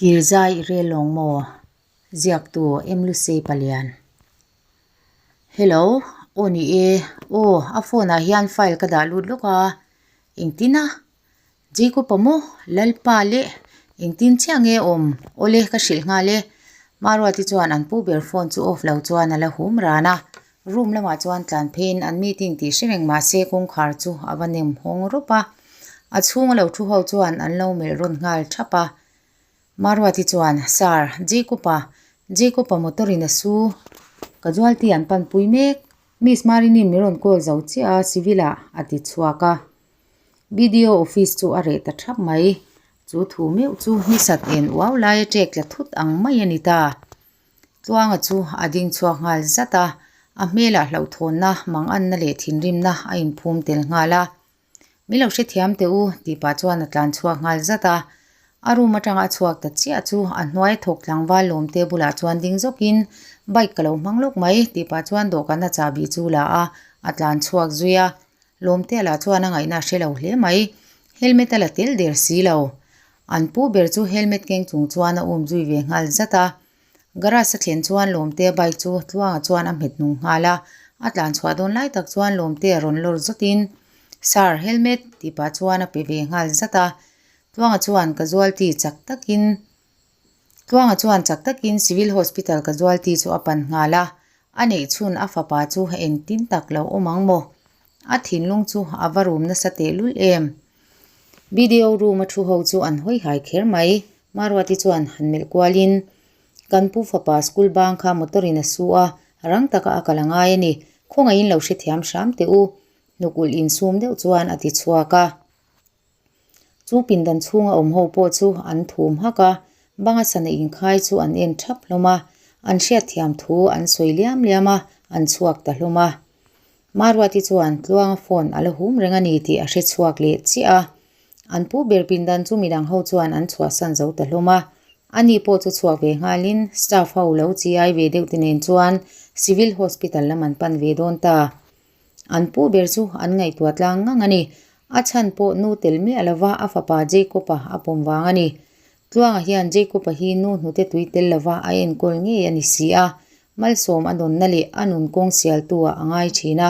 Kirzai i rel lawng maw? Ziaktu M. Lusei Palian. Hello, aw ni e, aw a phone ah hian file ka dah lut lawk a, engtin a? Jacob-a maw? Lalpa leh engtin chiah nge awm? Awle ka hrilh nghal e. Maruati chuan an pu ber phone chu off lo chuan a la hum ran a, room lamah chuan tlan pheiin an meeting tih hre reng mahse kawngkhar chu a va nem hawng rawp a, a chhunga lo thu ho chuan an lo melh rawn nghal thap a. Maruati chuan, Sir, Jacob-a, Jacob-a motor in a su, ka zualti an panpui mek, Miss Marini min rawn call zo chiah a, civil ah a ti chhuak a. BDO office chu a reh ta thap mai. Chu thu meuh chu nisat en uau laia ṭek tla thut ang mai a ni ta. Tluanga chu a ding chhuak nghal zat a, a hmelah hlauhthawnna, manganna leh thinrimna a inphum tel nghal a. Min lo hrethiam teh u tih pah chuan a tlan chhuak nghal zat a. A room atanga a chhuak ta chiah chu a hnuai thawk tlangval lawmte bulah chuan ding zawkin bike ka lo hmang lawk mai tih pah chuan dawhkan a chahbi chu la a, a tlan chhuak zui a. Lawmte lah chuan a ngaihna a hre lo hle mai. Helmet a la tel der si lo. An pu ber chu helmet keng chung chuan a um zui ve nghal zat a. Garage a thlen chuan Lawmtea bike chu Tluanga chuan a hmet nung nghal a. A tlan chhuah dawn lai tak chuan Lawmtea rawn lawr zawtin, Sir, helmet tih pah chuan a pe ve nghal zat a. Tluanga chuan casualty chak takin Tluanga chuan chak takin Civil Hospital casualty chu a pan nghal a. A neih chhun a fapa chu engtin tak lo awm ang maw? A thinlung chu a va rum nasa tehlul em? BDO room a thu ho chu an hawi hai kher mai. Maruati chuan han melh kualin, Kan pu fapa school bang kha motor in a su a, rang taka a kal a ngai a ni. Khawngaihin lo hrethiam hram teh u. Hnuk ulh insum deuh chuan a ti chhuak a. Chu pindan chhunga awm ho pawh chu an thum hak a, banga sana inkhai chu an en thap hlawm a, an hriatthiam thu an sawi liam liam a, an chhuak ta hlawm a. Maruati chuan Tluanga phone a la hum reng a ni tih a hre chhuak leh chiah a. An pu ber pindan chu midang ho chuan an chhuahsan zo ta hlawm a. Ani pawh chu chhuak ve nghalin staff ho lo chi ai ve deuh te nen chuan Civil Hospital lam an pan ve dawn ta. An pu ber chu an ngaihtuah tlang ngang a ni. A chhan pawh nu tel miah lova a fapa Jacob-a a pawm vang a ni. Tluanga hian Jacob-a hi nu hnute tui tel lova a enkawl ngei a ni si a. Malsawm a dawnna leh a nun kawng sialtu-ah a ngai thin a,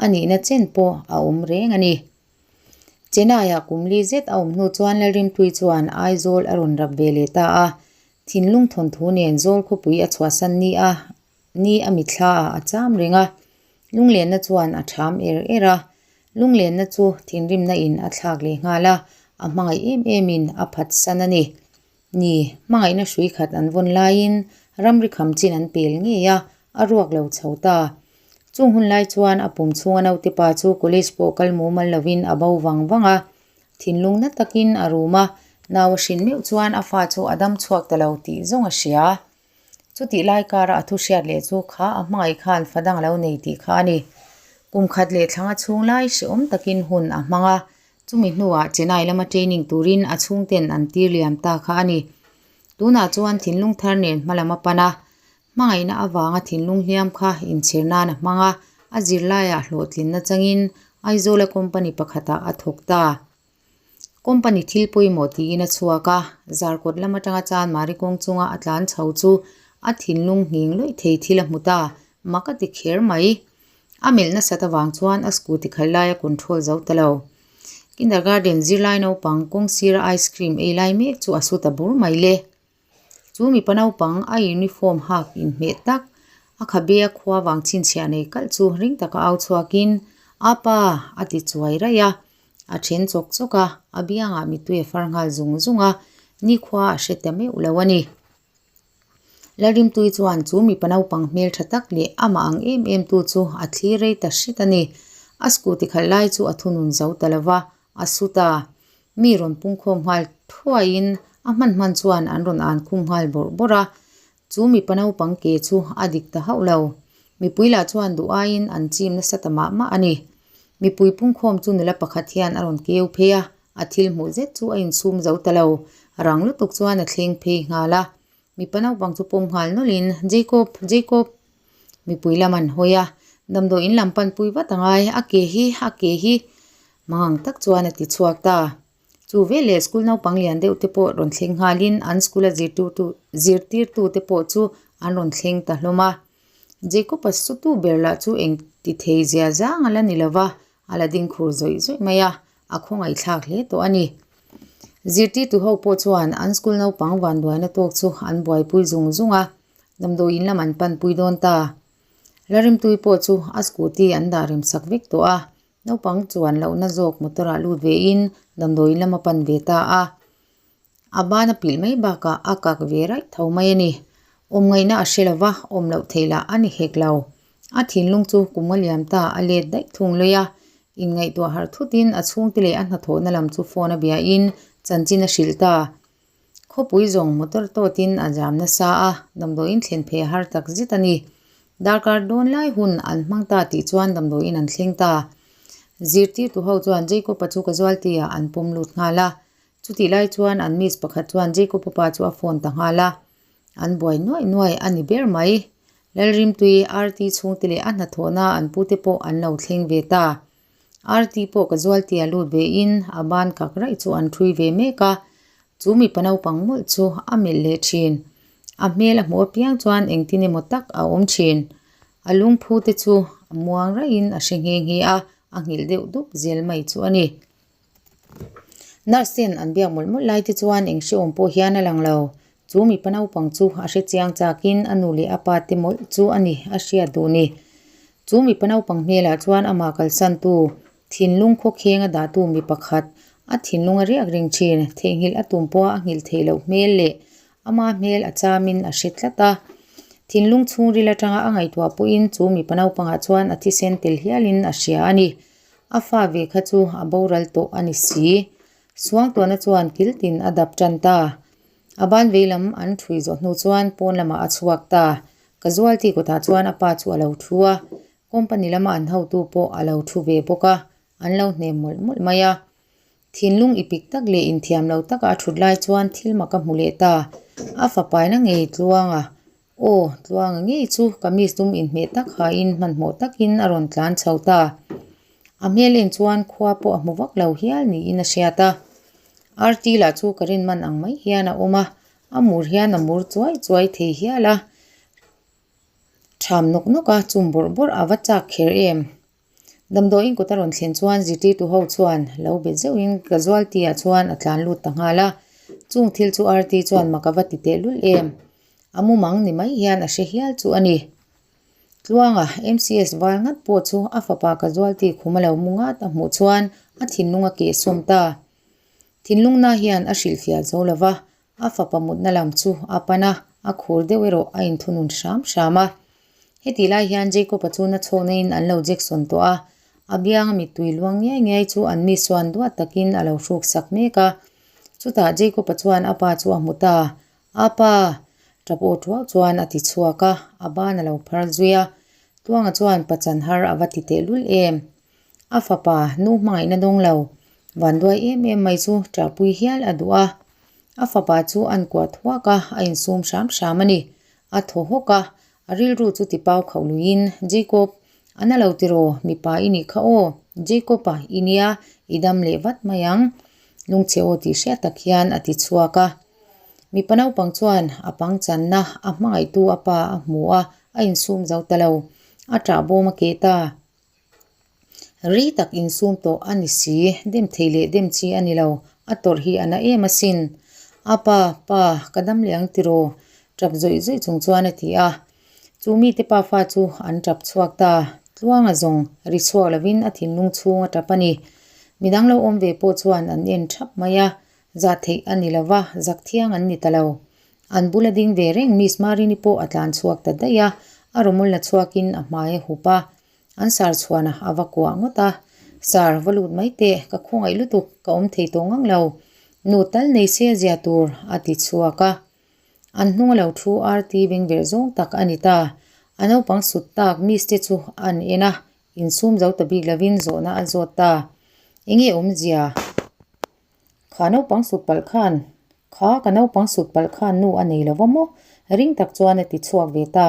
a nihna chen pawh a awm reng a ni. Chennai-ah kum li zet a awm hnu chuan Lalrimtui chuan Aizawl a rawn rap ve leh ta a. Thinlung thawnthu nen Zawl khawpui a chhuahsan ni a ni a mitthla ah a cham reng a, lunglenna chuan a ṭham er er a, lunglenna chu thinrimna in a thlak leh nghal a, a hmangaih em em in a phatsan a ni. Ni, hmangaihna hrui khat an vawn laiin ramri kham chin an pel ngei a, a ruak lo chho ta. Chung hun lai chuan a pum chhunga naute pa chu college pawh kal mumal lovin a bo vang vang a, thinlung na takin a rum a, nau a hrin meuh chuan a fa chu a dam chhuak ta lo tih zawng a hria. Chutih lai kara a thu hriat leh chu kha a hmangaih khan fa dang lo nei tih kha a ni. Kum khat leh thlanga chhung lai hrehawm takin hun a hmang a, chumi hnuah Chennai lama training turin a chhungten an tir liam ta kha a ni. Tunah chuan thinlung thar nen hmalam a pan a, hmangaihna avanga thinlung hliam kha inchhir nan a hmang a, a zirlaiah hlawhtlinna changin Aizawla company pakhatah a thawk ta. Company thil pawimawh tiin a chhuak a, Zarkawt lam atanga Chanmari kawng chunga a tlan chho chu a thinlung nghing luih thei thil a hmu ta, mak a ti kher mai. A melh nasat avang chuan a scooty khalh lai a control zo ta lo. Kindergarten zirlai naupang kawng sira ice cream ei lai mek chu a su ta bur mai le. Chu mipa naupang a uniform hak inhmeh tak a khabe a khua vang chhinchhiah nei kalh chu ring taka au chhuakin Apa! a ti chuai raih a, a then chawk chawk a, a biangah mittui a far nghal zung zung a, nikhua a hre ta meuh lo a ni. Lalrimtui chuan chu mipa naupang hmeltha tak leh amah ang em em tu chu a thlir rei ta hret a ni. A scooty khalh lai chu a thunun zo ta lo va, a su ta. Mi rawn pungkhawm nghal thuaiin a hman hman chuan an rawn an khum nghal bawrh bawrh a, chu mipa naupang ke chu a dik ta hauh lo. Mipui lah chuan duh aiin an chim nasa ta mah mah a ni. Mipui pungkhawm chu nula pakhat hian a rawn keu phei a, a thil hmuh zet chu a insum zo ta lo. Rang lutuk chuan a thleng phei nghal a, mipa naupang chu pawm nghal nawlhin, Jacob! Jacob! Mipui lam an hawi a, damdawi in lam panpui vat a ngai, a ke hi, a ke hi! Mangang tak chuan a ti chhuak ta. Chu veleh school naupang lian deuh te pawh rawn thleng nghalin an school a zirtirtu zirtirtu te pawh chu an rawn thleng ta hlawm a. Jacob-a sutu ber lah chu eng ti thei zia zang a la ni lova, a la ding khur zawih zawih mai a, a khawngaihthlak hle tawh a ni. Zirtirtu ho pawh chuan an school naupang vanduaina tawk chu an buaipui zung zung a, damdawiin lam an panpui dawn ta. Larimtui pawh chu a scooty an dah rem sak vek tawh a, naupang chuan lohna zawk motor ah lut ve in damdawiin lam a pan ve ta a. A ban a pilh mai bakah a kak ve raih tho mai a ni. Awm ngaihna a hre lova, awm loh theih lah a ni hek lo. A thinlung chu kum a liam ta a let daih thung lawih a, inngaihtuah harh thutin a chhungte leh a hnathawhna lam chu phone a biain chanchin a hrilh ta. Khawpui zawng motor tawtin a jam nasa a, damdawiin thlen phei a har tak zet a ni. Darkar dawn lai hun an hmang ta tih chuan damdawiin an thleng ta. Zirtirtu ho chuan Jacob-a chu casualty ah an pawm lut nghal a. Chutih lai chuan an miss pakhat chuan Jacob-a pa chu a phone ta nghal a. An buai nuaih nuaih a ni ber mai. Lalrimtui, RT chhungte leh a hnathawhna an pute pawh an lo thleng ve ta. RT pawh casualty a lut ve in a ban kak raih chu an ṭhui ve mek a, chu mipa naupang mawlh chu a melh leh ṭhin. A hmel a hmuh apiang chuan engtin emaw tak a awm ṭhin. A lungphu te chu a muang raihin a hre nghe nghe a, a nghilh deuh dup zel mai chu a ni. Nurse ten an biak mawlh mawlh lai te chuan eng hrehawm pawh hian a lang lo. Chu mipa naupang chu a hre chiang chakin a nu leh a pa te mawlh chu a ni a hriat duh ni. Chu mipa naupang hmelah chuan amah kalsantu, thinlung khawkheng a dahtu mi pakhat, a thinlung a riak reng thin, theihnghilh a tum pawha a nghilh theih loh hmel leh ama hmel a chamin a hre tlat a. Thinlung chhungril atanga a ngaihtuah pawhin chu mipa naupangah chuan a thisen tel hialin a hria a ni. A fa ve kha chu a boral tawh a ni si. Suangtuahna chuan kiltin a dap tan ta. A ban veilam an ṭhui zawh hnu chuan pawn lamah a chhuak ta. Casualty kawtah chuan a pa chu a lo ṭhu a, company lama an hotu pawh a lo ṭhu ve bawk a, an lo hnem mawlh mawlh mai a. Thinlung ipik tak leh inthiam lo taka a ṭhut lai chuan thil mak a hmu leh ta. A fapaina ngei tluanga Aw, tluanga ngei chu kamis dum inhmeh tak hain hmanhmawh takin a rawn tlan chho ta. A hmel en chuan khua pawh a hmu vak lo hial niin a hriat a. Arti lah chu ka rin man ang mai hian a awm a, a mur hian a mur chuai chuai thei hial a. Tham nawk nawk a, chum bawrh bawrh a va chak kher em. Damdawiin kut a rawn thlen chuan zirtirtu ho chuan lo bet zeuhin casualty ah chuan a tlan lut ta nghal a, chung thil chu Arti chuan mak a va ti teh lul em. A mumang ni mai hian a hre hial chu a ni. Tluanga MCS val ngat pawh chu a fapa casualty khum a lo mu ngat a hmuh chuan a thinlung a kehsawm ta. Thinlungna hian a hrilhfiah zo lova, A fapa mutna lam chu a pan a, a khur deuh erawh a inthunun hram hram a. Hetih lai hian Jacob-a chu na chhawkna in an lo Jackson tawh a, a bianga mittui luang ngiai ngiai chu an mi suan duat takin a lo hruk sak mek a. Chutah Jacob-a chuan a pa chu a hmu ta, A pa! Tap aw thuau chuan a ti chhuak a, a ban a lo phar zui a. Tluanga chuan pachan har a va ti tehlul em? A fapa nu hmangaihna dawng lo, vanduai em em mai chu ṭahpui hial a duh a. A fapa chu an kuah thuak a, a insum hram hram a ni. A thaw hawk a, a rilru chu tipau khauh luiin, Jacob, a na lo tiraw, mipa i nih kha aw, Jacob-a i nia, i dam leh vat mai ang, lungchhe aw tih hriat tak hian a ti chhuak a. Mipa naupang chuan a pangchanna a hmangaihtu a pa a hmu a, a insum zo ta lo. A ṭah bawm a keh ta. Rei tak insum tawh a ni si, dem thei leh dem chi a ni lo, a tawrh hi a na em asin. A pa, pa, ka dam leh ang tiraw? Tap zawih zawih chung chuan a ti a. Chu mite pa fa chu an tap chhuak ta, tluanga zawng ri chhuak lovin a thinlung chhung a tap a ni. Midang lo awm ve pawh chuan an en thap mai a, zah theih a ni lova, zak thiang an ni ta lo. An bula ding ve reng Miss Marini pawh a tlan chhuak ta daih a, a rawmul la chhuakin a hmai a hup a. An sar chhuan a, a va kuah ngawt a. Sar, va lut mai teh, ka khawngaih lutuk, ka awm thei tawh ngang lo. Nu tal nei se a zia tur, a ti chhuak a. An hnung a lo thu RT beng verh zawng tak a ni ta. A naupang sut tak Miss te chu an en a, insum zo ta bik lovin zawhna a zawt ta. Enge awmzia? Kha naupang sut palh khan, kha ka naupang sut palh khan nu a nei lo va maw? Ring tak chuan a ti chhuak ve ta.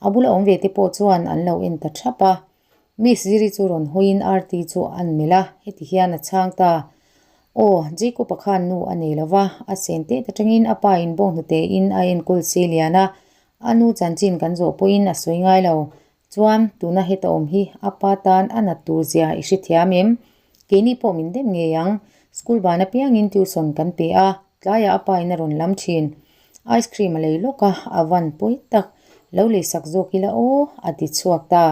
A bula awm ve te pawh chuan an lo en ta thap a. Miss Ziri chu rawn hawiin Arti chu an melh a, heti hian a chhang ta. Aw, Jacob-a khan nu a nei lo va, a sen tet atangin a pa in bawnghnute in a enkawl se lian a, a nu chanchin kan zawh pawhin a sawi ngai lo. Chuan, tuna heta awm hi a pa tan a nat tur zia i hrethiam em? Keini pawh min dem ngei ang. School ban apiangin tuition kan pe a, tlaiah a pa in a rawn lam thin. Ice cream a lei lawk a, a van pawi tak. Lo leisak zawk ila aw, a ti chhuak ta.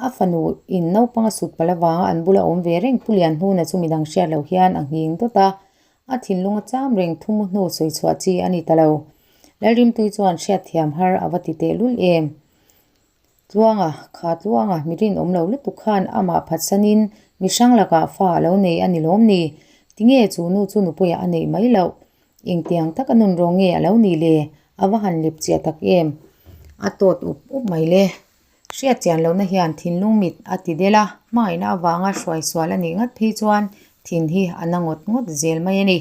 A fanu in naupang a sut palh avanga an bula awm ve reng Pu Lianhnuna chu midang hriat loh hian a nghing dawt a, a thinlung a cham reng thu mu hnu sawi chhuah chi a ni ta lo. Lalrimtui chuan hriatthiam har a va ti tehlul em? Tluanga, kha Tluanga, mi rinawm lo lutuk khan amah phatsanin mi hrang lakah fa a lo nei a ni lawm ni? Tinge chu nu chu nupuiah a neih mai loh? Engtiang taka nun rawng nge a lo nih le? A va han lep chiah tak em? A tawt up up mai le. Hriat chian lohna hian thinlung mit a ti del a, hmangaihna avanga hruai sual a nih ngat phei chuan thin hi a na ngawt ngawt zel mai a ni.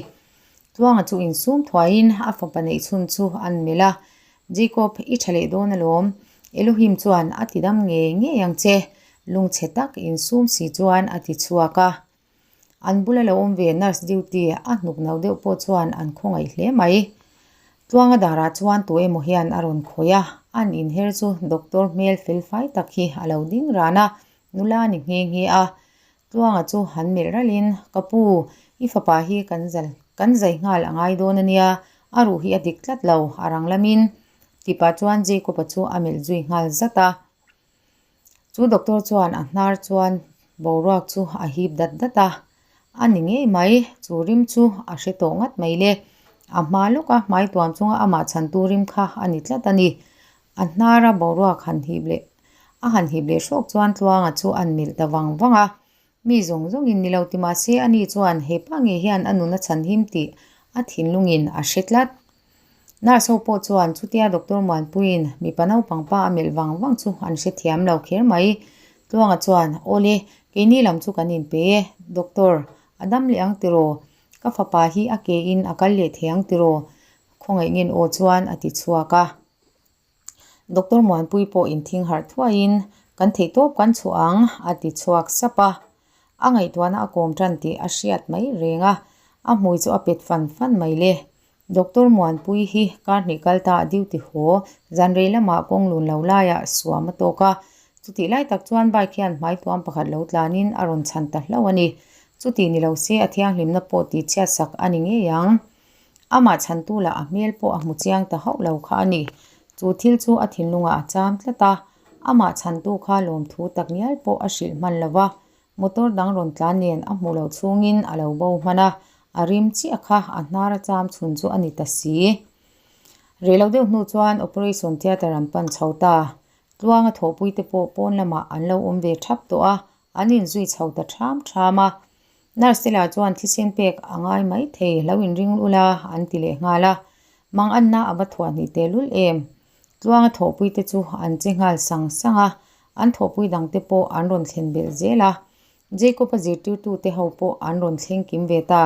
Tluanga chu insum thuaiin a fapa neih chhun chu an melh a, Jacob, i tha leh dawn alawm. Elohim chuan a ti dam ngei ngei ang che, lungchhe tak insum si chuan a ti chhuak a. An bula lo awm ve nurse duty a hnuk no deuh pawh chuan an khawngaih hle mai. Tluanga darah chuan tu emaw hian a rawn khawih a, an inher chu doctor hmel fel fai tak hi a lo ding ran a, nula ni nghe nghe a. Tluanga chu han melh ralhin, Ka pu, i fapa hi kan zal kan zai nghal a ngai dawn a nia, a ruh hi a dik tlat lo, a rang lamin. Tihpah chuan Jacob-a chu a melh zui nghal zat a. Chu doctor chuan a hnar chuan boruak chu a hip dat dat a, a ni ngei mai, chu rim chu a hre tawh ngat mai le. A hma lawk a hmai tuam chunga amah chhantu rim kha a ni tlat a ni. A hnara boruak han hip leh a han hip leh hrawk chuan Tluanga chu a melh ta vang vang a, mi zawng zawngin ni lo ti mahse ani chuan he pa ngei hian a nun a chhan him tih a thinlungin a hre tlat. Nurse ho pawh chuan chutia Doctor Muanpuiin mipa naupang pa a melh vang vang chu an hrethiam lo kher mai. Tluanga chuan, Awle, keini lam chu kan inpe e, Doctor, a dam leh ang tiraw? Ka fapa hi a ke in a kal leh thei ang tiraw? Khawngaih ngen aw chuan a ti chhuak a. Doctor Muanpui pawh inthing harh thuaiin, Kan theihtawp kan chhuah ang, a ti chhuak sap a. A ngaihtuahna a kawm tan tih a hriat mai reng a, a hmui chu a pet fan fan mai le. Doctor Muanpui hi kar hnih kal ta a duty haw, zan rei lamah kawng lun lo laiah suam a tawk a. Chutih lai tak chuan bike hian hmai tuam pakhat lo tlanin a rawn chhan ta hlauh a ni. Chutih ni lo se a thianghlimna pawh tihchhiat sak a ni ngei ang. Amah chhantu lah a hmel pawh a hmu chiang ta hauh lo kha a ni. Chu thil chu a thinlungah a cham tlat a, amah chhantu kha lawmthu tak ngial pawh a hrilh hman lo va, Motor dang rawn tlan nen a hmuh loh chhungin a lo bo hman a, a rim chiah kha a hnar a cham chhun chu a ni ta si. Rei lo deuh hnu chuan operation theatre an pan chho ta. Tluanga thawhpui te pawh pawn lamah an lo awm ve thap tawh a, an inzui chho ta ṭham ṭham a. Nurse te lah chuan thisen pek a ngai mai thei, lo inring ula an ti leh nghal a. Mang anna a va thuah hnih tehlul em? Tluanga thawhpui te chu an che nghal sang sang a, an thawhpui dang te pawh an rawn thlen belh zel a. Jacob-a zirtirtu te ho pawh an rawn thleng kim ve ta.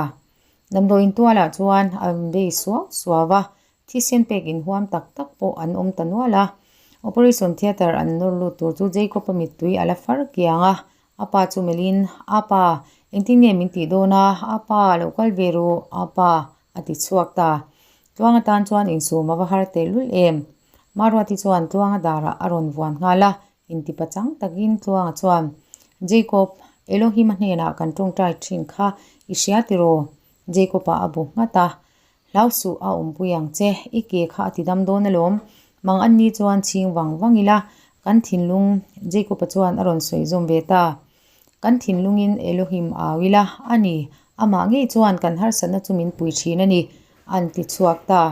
Damdawiin tualah chuan an bei suau suau a, thisen pek inhuam tak tak pawh an awm ta nual a. Operation theatre an nawr lut tur chu Jacob-a mittui a la far kiang a, a pa chu melhin, Apa, engtin nge min tih dawn a? Apa, lo kal ve ru, apa. A ti chhuak ta. Tluanga tan chuan insum a va har tehlul em? Maruati chuan Tluanga darah a rawn vuan nghal a, intipa chang takin Tluanga chuan, Jacob, Elohim-a hnenah kan tawngtai thin kha i hria tiraw? Jacob-a a bu nghat a, Hlau suh a awmpui ang che, i ke kha a ti dam dawn alawm. Mang an ni chuan chhing vang vang ila, kan thinlung, Jacob-a chuan a rawn sawi zawm ve ta. Kan thinlungin Elohim au ila, a ni, amah ngei chuan kan harsatna chu min pui thin a ni, an ti chhuak ta.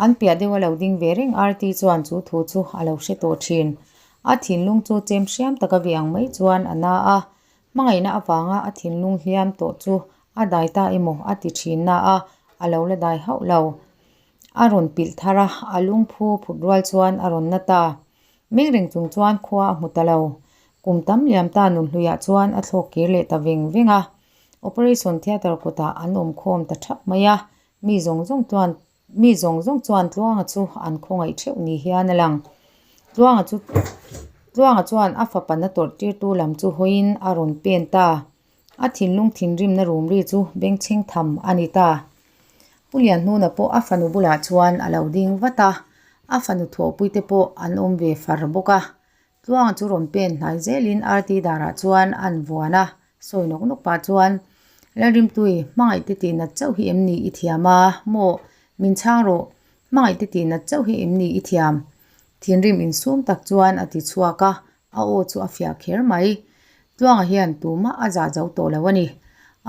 An piah deuh a lo ding ve reng Arti chuan chu thu chu a lo hre tawh thin. A thinlung chu chem hriam taka ve ang mai chuan a na a, hmangaihna avanga a thinlung hliam tawh chu a dai ta emaw a ti thin na a, a lo la dai hauh lo. A rawn pilh thar a, a lungphu phut rual chuan a rawn na ta. Meng reng chung chuan khua a hmu ta lo. Kum tam liam ta nunhluiah chuan a thlawk kir leh ta veng veng a. Operation theatre kawtah an awm khawm ta thap mai a, mi zawng zawng chuan mi zawng zawng chuan Tluanga chu an khawngaih theuh ni hian a lang. Tluanga chu Tluanga chuan a fapa na tawrh tirtu lam chu hawiin a rawn pen ta. A thinlung thinrimna rum ri chu bengchheng tham a ni ta. Pu Lianhnuna pawh a fanu bulah chuan a lo ding vat a, a fanu thawhpuite pawh an awm ve far bawk a. Tluanga chu rawn pen hnai zelin RT darah chuan an vuan a, sawi nawk nawk pah chuan, Lalrimtui, hmangaihte tih nat chauh hi em ni i thiam a? Maw, min chhang rawh, hmangaihte tih nat chauh hi em ni i thiam? Thinrim insum tak chuan a ti chhuak a, a aw chu a fiah kher mai. Tluanga hian tumah a zah zo tawh lo a ni.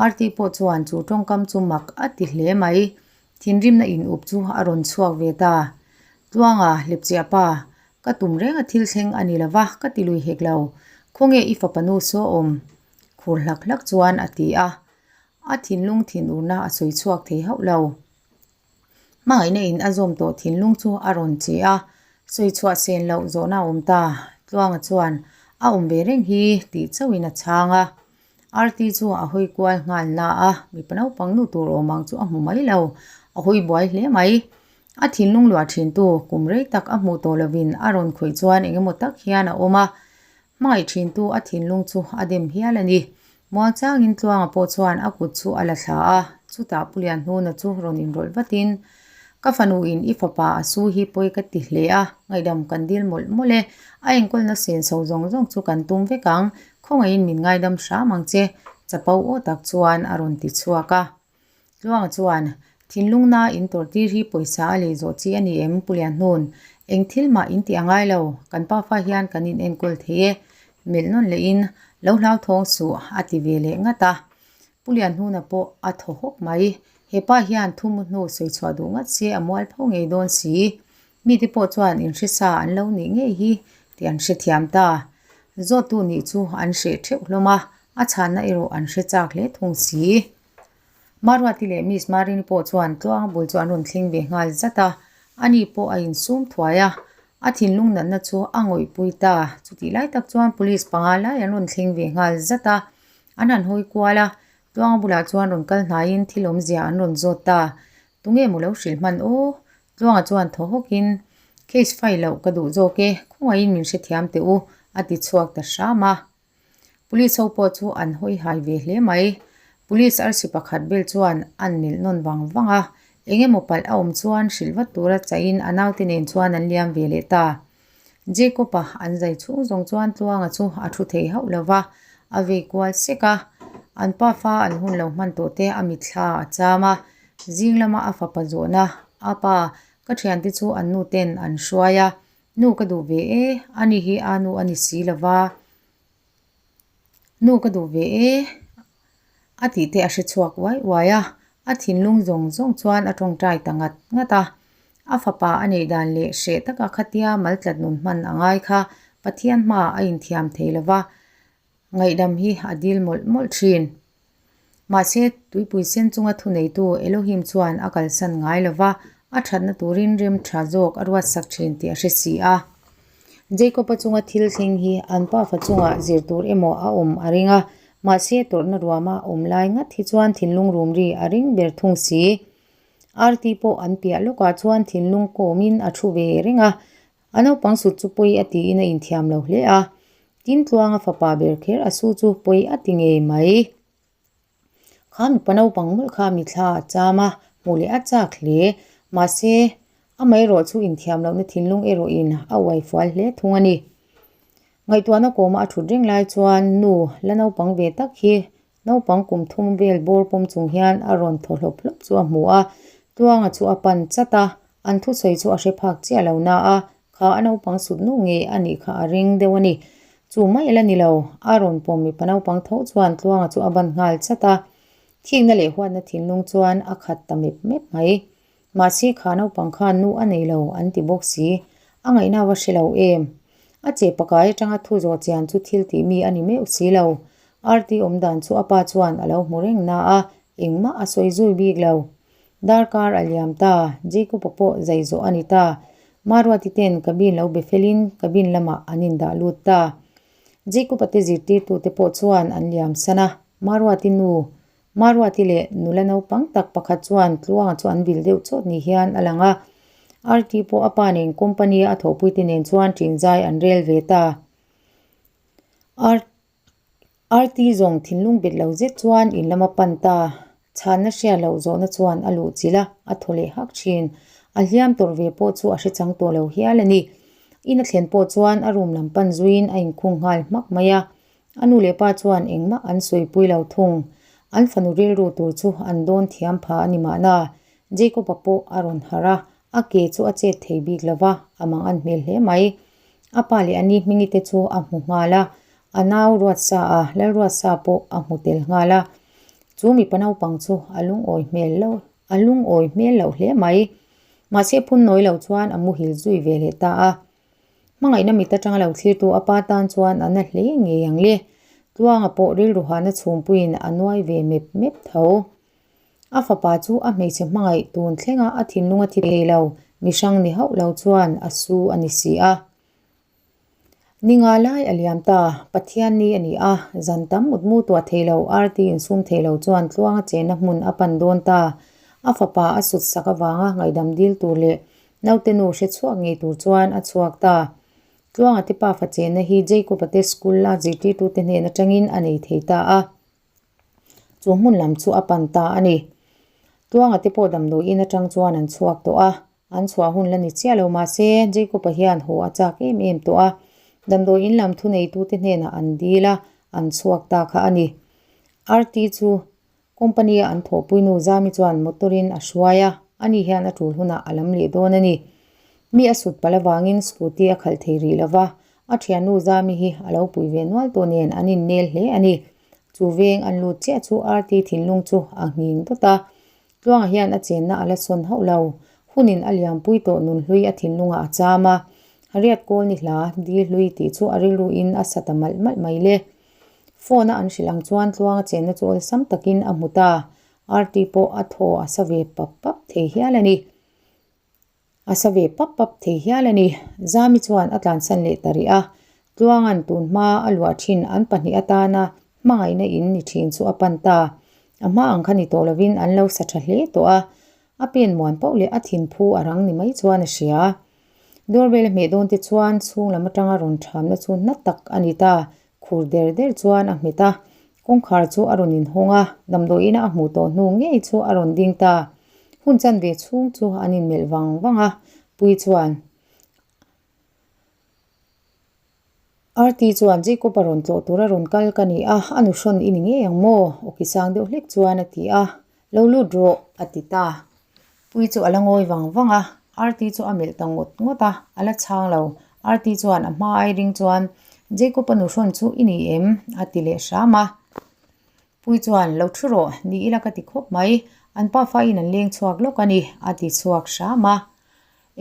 RT pawh chuan chu tawngkam chu mak a ti hle mai. Thinrimna in up chu a rawn chhuak ve ta. Tluanga, Lepchiah pa, ka tum reng a thil thleng a ni lo va, ka ti lui hek lo. Khawnge i fapa nu saw awm? Khur hlak hlak chuan a ti a. A thinlung thinurna a sawi chhuak thei hauh lo. Hmangaihna in a zawm tawh thinlung chu a rawn che a, sawi chhuah sen loh zawhna a awm ta. Tluanga chuan, A awm ve reng hi tih chauhin a chhang a. Arti chu a hawi kual nghal na a, mipa naupang nu tur awm ang chu a hmu mai lo, a hawi buai hle mai. A thinlung luah thintu kum rei tak a hmuh tawh lovin a rawn khawih chuan eng emaw tak hian a awm a, hmangaih thintu a thinlung chu a dem hial a ni. Muangchangin Tluanga pawh chuan a kut chu a la thla a, chutah Pu Lianhnuna chu rawn inrawlh vatin, Ka fanuin i fapa a su hi pawi ka ti hle a, ngaihdam kan dil mawlh mawlh e, a enkawlna sen chho zawng zawng chu kan tum vek ang, khawngaihin min ngaidam hram ang che, chapo aw tak chuan a rawn ti chhuak a. Tluanga chuan, Thinlung na in tawrhtir hi pawisa a lei zawh chi a ni em, Pu Lianhnun? Eng thil mah in tih a ngai lo, kan pafa hian kan in enkawl thei e. Melh nawn lehin, Lo hlauthawng suh, a ti ve leh ngat a. Pu Lianhnuna pawh a thaw hawk mai. He pa hian thu mu hnu sawi chhuah duh ngat se a mual pho ngei dawn si. Mite pawh chuan inhresa an lo nih ngei hi tih an hrethiam ta. Zawttu nih chu an hreh theuh hlawm a, a chhanna erawh an hre chak hle thung si. Maruati leh Miss Marini pawh chuan tluang bul chu an rawn thleng ve nghal zat a, ani pawh a insum thuai a, a thinlung natna chu a ngawihpui ta. Chutih lai tak chuan police panga lai an rawn thleng ve nghal zat a, an han hawi kual a, tluang bulah chuan rawn kal hnaiin thil awmzia an rawn zawt ta. Tunge maw lo hrilh hman aw? Tluanga chuan thaw hawkin, Case file loh ka duh zawk e, khawngaihin min hrethiam teh u, a ti chhuak ta hram a. Police ho pawh chu an hawi hai ve hle mai. Police arsi pakhat bel chuan an melh nawn vang vang a, eng emaw palh a awm chuan hrilh vat tura chahin a naute nen chuan an liam ve leh ta. Jacob-a an zai chhung zawng chuan Tluanga chu a thu thei hauh lo va, a vei kual sek a. An pafa an hun lo hman tawh te a mitthla a cham a, zing lama a fapa zawhna, A pa, ka thiante chu an nu ten an hruai a, Nu ka duh ve e, ani hi a nu a ni si lo va. Nu ka duh ve e, a tih te a hre chhuak uai uai a. A thinlung zawng zawng chuan a tawngtai ta ngat ngat a. A fapa a neih dan leh hreh taka khatia maltlat nun hman a ngai kha Pathian hmaah a inthiam thei lo va, ngaihdam hi a dil mawlh mawlh thin. Mahse, tuipui sen chunga thuneitu Elohim chuan a kalsan ngai lo va, a thatna turin rem tha zawk a ruatsak thin tih a hre si a. Jacob-a chunga thil thleng hi an pafa chungah zir tur emaw a awm a ring a, mahse tawrhna ruama awm lai ngat hi chuan thinlung rum ri a ring ber thung si. Arti pawh an piah lawkah chuan thinlung kawmin a thu ve reng a, A naupang sut chu pawi a tiin a inthiam lo hle a, tin tluanga fapa ber kher a su chu pawi a ti ngei mai. Kha mipa naupang mawlh kha mithla a cham a, hmuh leh a chak hle. Mahse, amaherawh chu inthiam lohna thinlung erawhin a uai fual hle thung a ni. Ngaihtuahna kawma a thut reng lai chuan nu la naupang ve tak hi Naupang kum thum vel bawr pawm chung hian a rawn thaw hlawp hlawp chu a hmu a, Tluanga chu a pan chat a, an thusawi chu a hre phak chiah lo na a, kha a naupang sut nu ngei a nih kha a ring deuh a ni. Chu mai la ni lo, a rawn pawm mipa naupang tho chuan Tluanga chu a ban nghal chat a, thikna leh huatna thinlung chuan a khat ta mep mep mai. Mahse kha naupang khan nu a nei lo an ti bawk si, a ngaihna va hre lo em? A che pakai atanga thu zawh chian chu thil tih mi a ni meuh si lo. Arti awm dan chu a pa chuan a lo hmu reng na a, engmah a sawi zui bik lo. Darkar a liam ta, Jacob-a pawh zai zawh a ni ta. Maruati ten cabin lo be felin cabin lamah an indah lut ta. Jacob-a te zirtirtute pawh chuan an liam san a, Maruati nu Maruati leh nula naupang tak pakhat chuan Tluanga chu an vil deuh chawt ni hian a lang a. Arti pawh a pa nen company a thawhpuite nen chuan ṭinzai an rel ve ta. Arti zawng thinlung bet lo zet chuan in lama pan ta. Chhanna hria loh zawhna chuan a luh chilh a, a thaw leh hak thin. A hliam tawrh ve pawh chu a hre chang tawh lo hial a ni. In a thlen pawh chuan a room lam pan zuiin a inkhung nghal hmak mai a. A nu leh pa chuan engmah an sawipui lo thung. An fanu rilru tur chu an dawn thiam pha a ni mahna. Jacob-a pawh a rawn harh a, a ke chu a chet thei bik lo va, a mang an hmel hle mai. A pa leh a ni hmingi te chu a hmu nghal a, a nau Ruatsa a, Lalruatsa pawh a hmu tel nghal a. Chu mipa naupang chu a lungawi hmel lo, a lungawi hmel loh hle mai. Mahse phun nawi lo chuan a muhil zui ve leh ta a. Hmangaihna mit atanga lo thlirtu a pa tan chuan a na hle ngei ang le. Tluanga pawh rilru hahna chhungpuiin a nuai ve mep mep tho. A fapa chu a hmeichhe hmangaih tun thlenga a thinlung a thi thei lo, mihrang ni hauh lo chuan a su a ni si a. Ni nga lai a liam ta, Pathian ni a ni a, zan tam mutmu tuah thei lo, arti insum thei lo chuan tluanga chenna hmun a pan dawn ta. A fapa a sut sak avanga ngaihdam dil tur leh naute nu hre chhuak ngei tur chuan a chhuak ta. Tluanga te pafa chenna hi Jacob-a te school a zirtirtute hnen atangin a nei thei ta a. Chu hmun lam chu a pan ta a ni. Tluanga te pawh damdawiin atang chuan an chhuak tawh a, An chhuah hun la ni chiah lo mahse Jacob-a hian haw a chak em em tawh a, damdawi in lam thuneitute hnenah an dil a, an chhuak ta kha a ni. Arti chu company-a an thawhpuinu Zami chuan motor-in a hruai a, ani hian a tul hunah a lam leh dawn a ni. Mi a sut palh avangin scooty a khalh thei rih lo va, a thiannu Zami hi a lo pui ve nual tawh nen an innel hle a ni. Chu veng an lut chiah chu Arti thinlung chu a nghing dawt a, Tluangah hian a chenna a la sawn hauh lo. Hunin a liampui tawh nunhlui a thinlungah a cham a. Riat kawl ni hla, dil hlui tih chu a rilruin a sa ta malh malh mai le. Phone a an hrilh ang chuan Tluanga chenna chu awlsam takin a hmu ta. Arti pawh a thaw a sa ve pap pap thei hial a ni. A sa ve pap pap thei hial a ni. Zami chuan a tlansan leh ta rih a. Tluanga'n tun hma a luah thin an pahnih atana hmangaihna in ni thin chu a pan ta. A hma ang kha ni tawh lovin an lo sa tha hle tawh a. A pen muan pauh leh a thin phu a rang ni mai chuan a hria. Doorbell a hmeh dawn te chuan chhung lam atanga rawn thamna chu na tak a ni ta. Khur der der chuan a hmet a, kawngkhar chu a rawn inhawng a, damdawiin a hmuh tawh hnu ngei chu a rawn ding ta. Hun chanve chhung chu an inmelh vang vang a, Pui chuan Arti chuan Jacob a rawn tlawh tur a rawn kal ka ni a, a nuhrawn i ni ngei ang maw? Awki sang deuh hlek chuan a ti a, Lo lut rawh, a ti ta. Pui chu a la ngawi vang vang a, Arti chu a melh ta ngawt ngawt a, a la chhang lo. Arti chuan a hma ai ring chuan, Jacob-a nuhrawn chu i ni em? a ti leh hram a. Pui chuan, Lo thu rawh, ni ila ka ti khawp mai, an pafa in an leng chhuak lawk a ni, a ti chhuak hram a.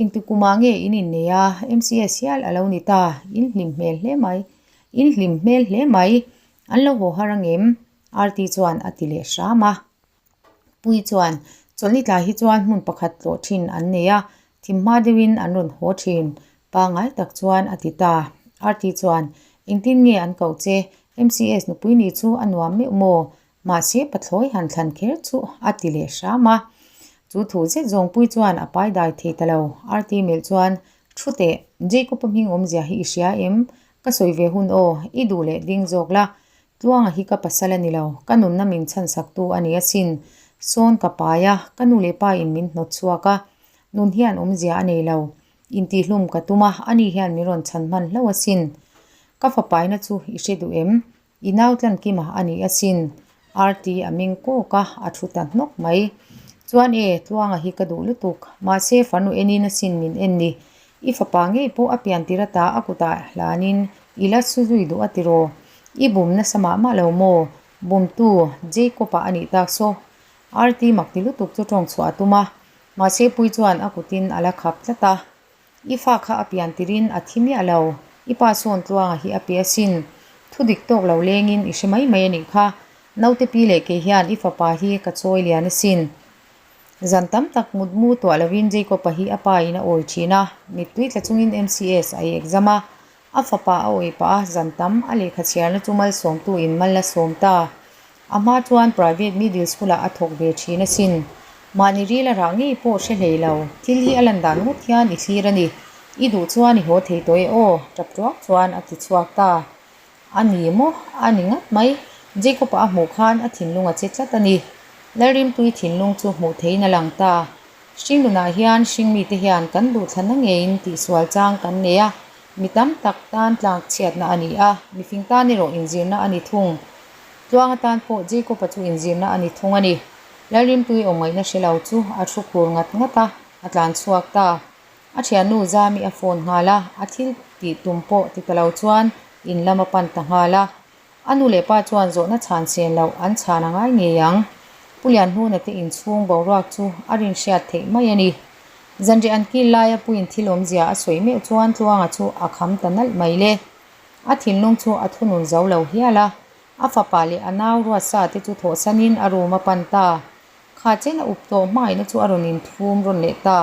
Engti kumah nge in innei a, MCS hial a lo ni ta, in hlim hmel hle mai, in hlim hmel hle mai, an lo haw har angem? Arti chuan a ti leh hram a. Pui chuan, Chawlhni tlai hi chuan hmun pakhat tlawh thin an nei a, thim hma deuhin an rawn haw thin, pangngai tak chuan a ti ta. Arti chuan, Engtin nge an koh che? MCS nupui nih chu a nuam meuh maw? Mahse pathlawi han thlan kher chu a ti leh hram a. Chu thu zet zawng Pui chuan a pai dai thei ta lo. Arti melh chuan, Thu teh, Jacob-a hming awmzia hi i hria em? Ka sawi ve hun aw, i duh leh ding zawk la, Tluanga hi ka pasal a ni lo, ka nunna min chhansaktu a ni asin. Sawn ka pai a, ka nu leh pa in min hnawt chhuak a, nun hian awmzia a nei lo. Intihlum ka tum a, ani hian min rawn chhan hman hlauh asin. Ka fapaina chu i hre duh em? I nau tlankima a ni asin. Arti a ming kawk a, a thu ta hnawk mai. Chuan e, Tluanga hi ka duh lutuk. Mahse, farnu enin asin min en ni. I fapa ngei pawh a pian tir ata a kutah hlanin i la su zui duh a tiraw? I bum nasa mah mah lo maw? Bumtu Jacob-a a nih tak saw. Arti mak ti lutuk chu tawng chhuah a tum a, mahse Pui chuan a kutin a la khap tlat a. I fa kha a pian tirin a thi miah lo, i pa sawn tluanga hi a pe asin. Thu dik tawk lo lengin i hre mai mai a nih kha. Naute pi leh kei hian i fapa hi ka chawi lian asin. Zan tam tak mut mu tuah lovin Jacob-a hi a pa in a awi thin a, mittui tla chungin MCS a i exam a. A fapa a awi pah a, zan tam a lehkha chhiarna chu malsawmtu in mal a sawm ta. A hma chuan private middle school ah a thawk ve thin asin. Mahni ril a rah ngei pawh hre hlei lo. Thil hi a lan dan ngawt hian i thlir a ni. I duh chuan i haw thei tawh e aw, tap tuak chuan a ti chhuak ta. A ni maw? A ni ngat mai. Jacob-a a hmuh khan a thinlung a che tlat a ni. Lalrimtui thinlung chu hmuh theiin a lang ta. Hringnunah hian hringmite hian kan duhthlanna ngeiin tihsual chang kan nei a, mi tam tak tan tlakchhiatna a ni a, mifing tan erawh inzirna a ni thung. Tluang atan pawh Jacob-a chu inzirna a ni thung a ni. Lalrimtui awmngaihna hre lo chu a thu khur ngat ngat a, a tlan chhuak ta. A thiannu Zami a phone nghal a, a thil tih tum pawh ti ta lo chuan in lam a pan ta nghal a. A nu leh pa chuan zawhna chhan sen loh an chhan a ngai ngei ang. Pu Lianhnuna te inchhung boruak chu a rinhriat theih mai a ni. Zanriah an kil laia puiin thil awmzia a sawi meuh chuan Tluanga chu a kham ta nalh mai le. A thinlung chu a thunun zo lo hial a, a fapa leh a nau ruatsa te chu thawhsanin a room a pan ta. Kha chen a up tawh hmangaihna chu a rawn inthum rawn leh ta.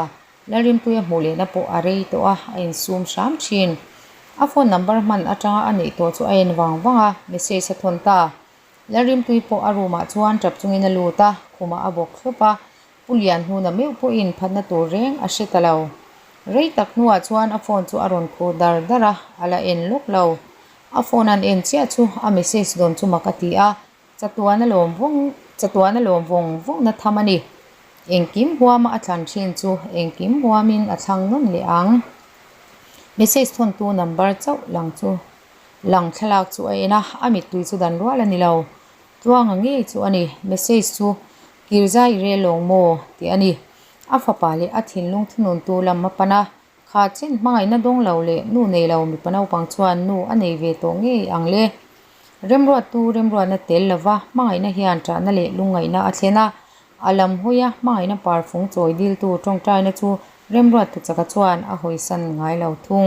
Lalrinpuia hmuh lehna pawh a rei tawh a, a insum hram thin. A phone number hman atanga a neih tawh chu a en vang vang a, message a thawn ta. Lalrinpui pawh a room ah chuan tap chungin a lut a, khumah a bawk thlawp a, Pu Lianhnuna meuh pawhin phatna tur reng a hre ta lo. Rei tak hnuah chuan a phone chu a rawn khur dar dar a, a la en lawk lo. A phone an en chiah chu a message dawn chu mak a ti a, Chatuan a lawm vawng chatuan a lawm vawng vawngna tham a ni. Engkim huama a thlan thin chu engkim huamin a thlang nawn leh ang. Message thawntu number chauh lang chu lang thlalak chu a en a, a mittui chu dan rual a ni lo. Tluanga ngei chu a ni. Message chu Kirzai i rel lawng maw? tih a ni. A fapa leh a thinlung thununtu lam a pan a, Kha chen hmangaihna dawng lo leh nu nei lo mipa naupang chuan nu a nei ve tawh ngei ang le. Remruattu remruatna tel lova hmangaihna hian ṭahna leh lungngaihna a thlen a, a lam hawia hmangaihna parfung chawi diltu ṭawngṭaina chu remruattu chaka chuan a hawisan ngai lo thung.